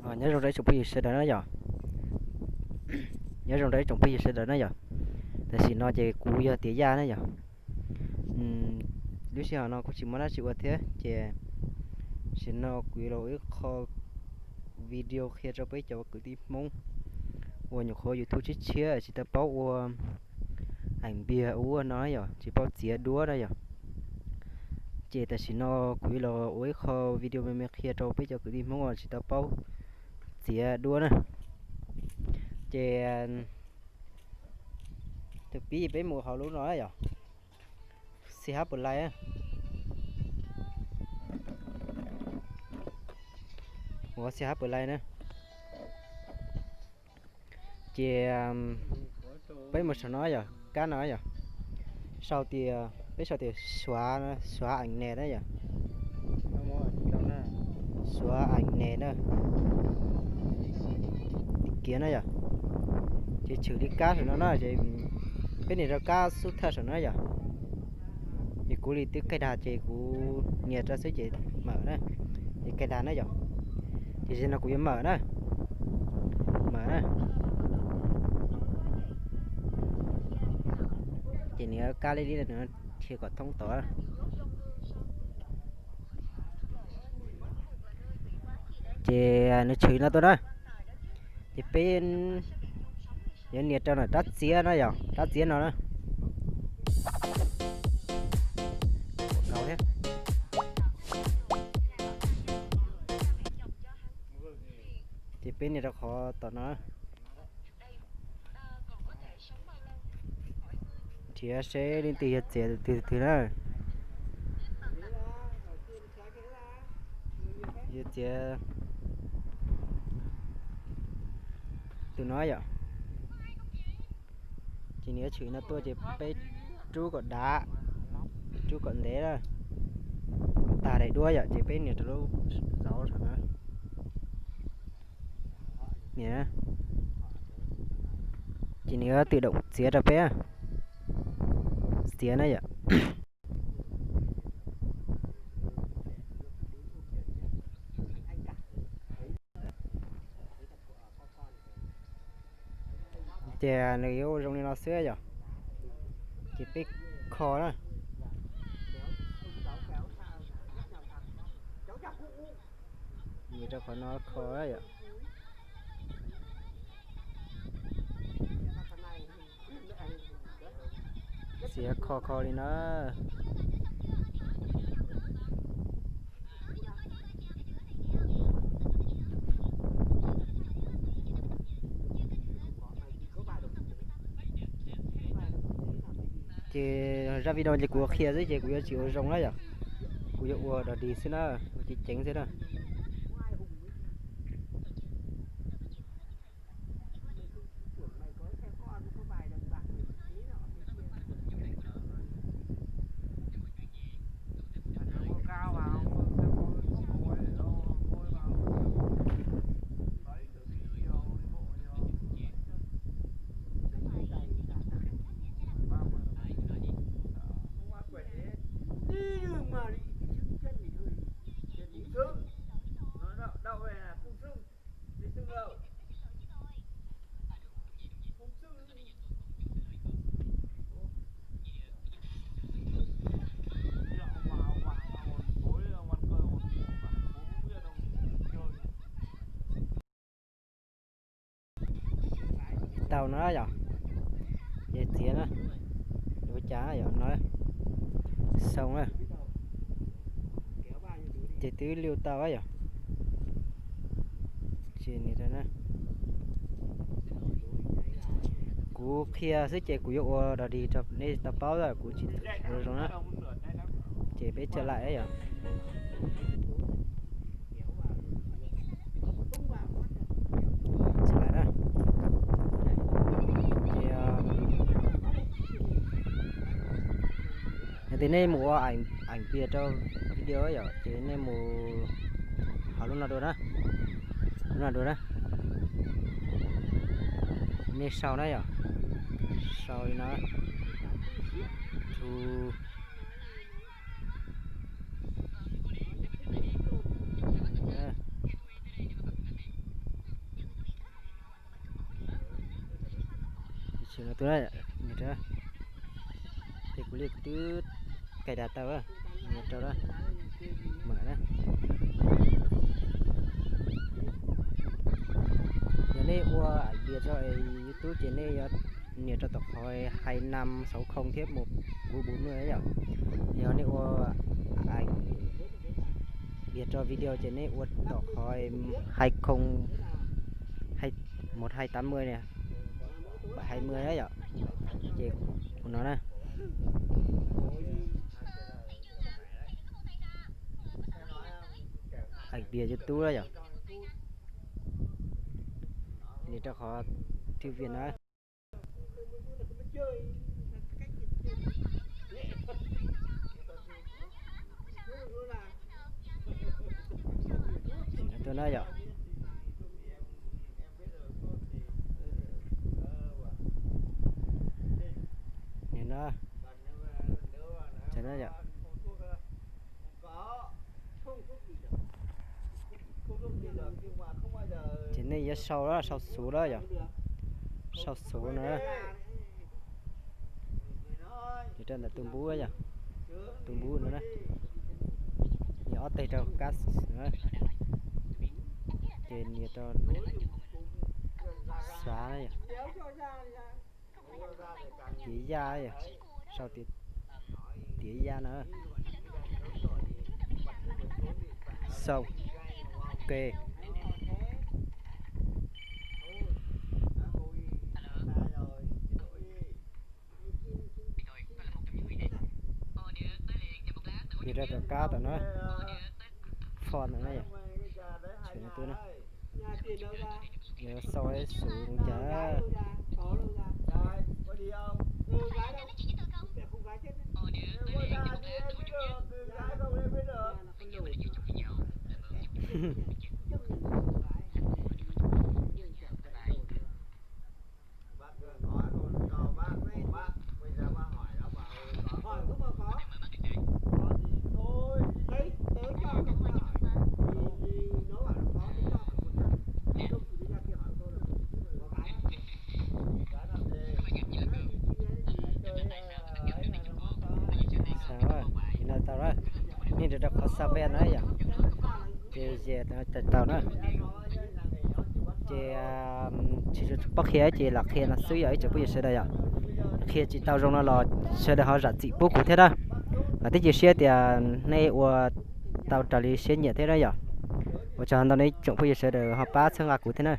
Nyob zoo rau ib tsoom phooj ywg sawv daws na yom. Nyob zoo rau ib tsoom phooj ywg sawv daws na yom. Tam sim no ces kuv yog Tiav Yaj na yom. Lub sij hawm no kuv tsis muaj dab tsi ua thiab ces tam sim no kuv yuav los ua ib qho video qhia rau peb cov kwv tij Hmoob uas nyuam qhuav YouTube tshiab tshiab tsis tau paub ua eem npiag ua no yom, tsis paub txiav duab na yom. Ces tam sim no kuv yuav los ua ib qho video me me qhia rau peb cov kwv tij Hmoob uas tsis tau paub txiav duab na. Ces tus pib peb mus hauv lub no yom. Xi hab pus lai, ua xi hab pus lai na. Ces peb mus saum no yom, kab no yom. Sau tias, peb sau tias Suav, Suav Eem Nes na yom. Suav Eem Nes na. Tiv kiav na yom. Ces tshwm li kab saum no na, ces peb nias rau kab xub thawj saum no yom. Ces kuv li twb kaij dag ces kuv nias rau xwb ces mawm na. Ces kaij dag na yom. Ces no kuv yuav mawm na. Mawm na. Ces nws kab li li nws dhia kom thoob tod. Ces nws tshwm no tuaj na. Ces peb yuav nias rau nram rab txiab no yom, rab txiab no na. Ces peb nias rau qhov tom no. Nrhiav seb leej twg yog txiav tus twg na. Yog txiav tus no yom. Ces nws yuav tshwm no tuaj ces peb rub kom dav, rub kom ntev na, kom tag daim duab yom, ces peb nias rau lub zauv saum no. Ces nws yuav twm doom txiav rau peb, txiav na yom. Ces nws yuav ua zoo li no xwb yom. Ces peb kho na. Nias rau qhov no kho yom. Xiav kho kho li na. Ces zaj video ces kuv qhia xwb ces kuv yuav tsis ua zoo na yom. Kuv yuav ua dog dig xwb na, ua ceev ceev xwb na. Tau no yom, ces txiav na, ua cas yom no, xoo na, ces twb liu tau yom. Ces kuv qhia xwb ces kuv yuav ua dog dig rau nej tau paub, kuv tsis ua zoo na. Ces peb tsa lais yom. Tsa lais na. Ces yog tias nej mus ua eem npias rau video yom, ces nej mus hauv lub no dua na, lub no dua na. Nej sau na yom, sau li no, thu. Sim no tuaj, ces kuv li kuv twb cài đặt tau, nias rau, mở na. Yog nej ua ảnh Việt rau YouTube ces nej yuav nias rau tom qhov hai năm sáu không thiab một bốn bốn mươi yom. Yog nej ua ảnh Việt rau video ces nej ua tom qhov hai không, một hai tám mươi nè, bảy hai mươi yom. Ces ua no na. Ảnh Việt YouTube đó yom. Nias rau qhov thư viện na. Sim no tuaj na yom. Nim no, yom. Ces nej yuav sau, sau xuv lawm yom. Sau xuv no. Ces rau ntawm tus npub yom. Tus npub no na. Nias ob teg rau kab na. Ces nias rau xav na yom. Tiav yaj yom. Sau tiav, tiav yaj na. Sau. Ok. Nias rau tom kab tom no, phone no na yom. Sim no tuaj na. Yuav sau xuv zoo cas. Xav, no tau na. Nias rau qhov xa ven na yom. Ces yes tau na. Ces tsis paub qhia ces los qhia no xwb yom ib tsoom phooj ywg sawv daws yom. Qhia tsis tau zoo no los sawv daws ho zam txim pub kuv thiab na. Mas twb cia siab tias nej ua tau raws li siab nyiam thiab na yom. Ua tsaug ntau nej tsoom phooj ywg sawv daws ho pab txhawb nqa kuv thiab na.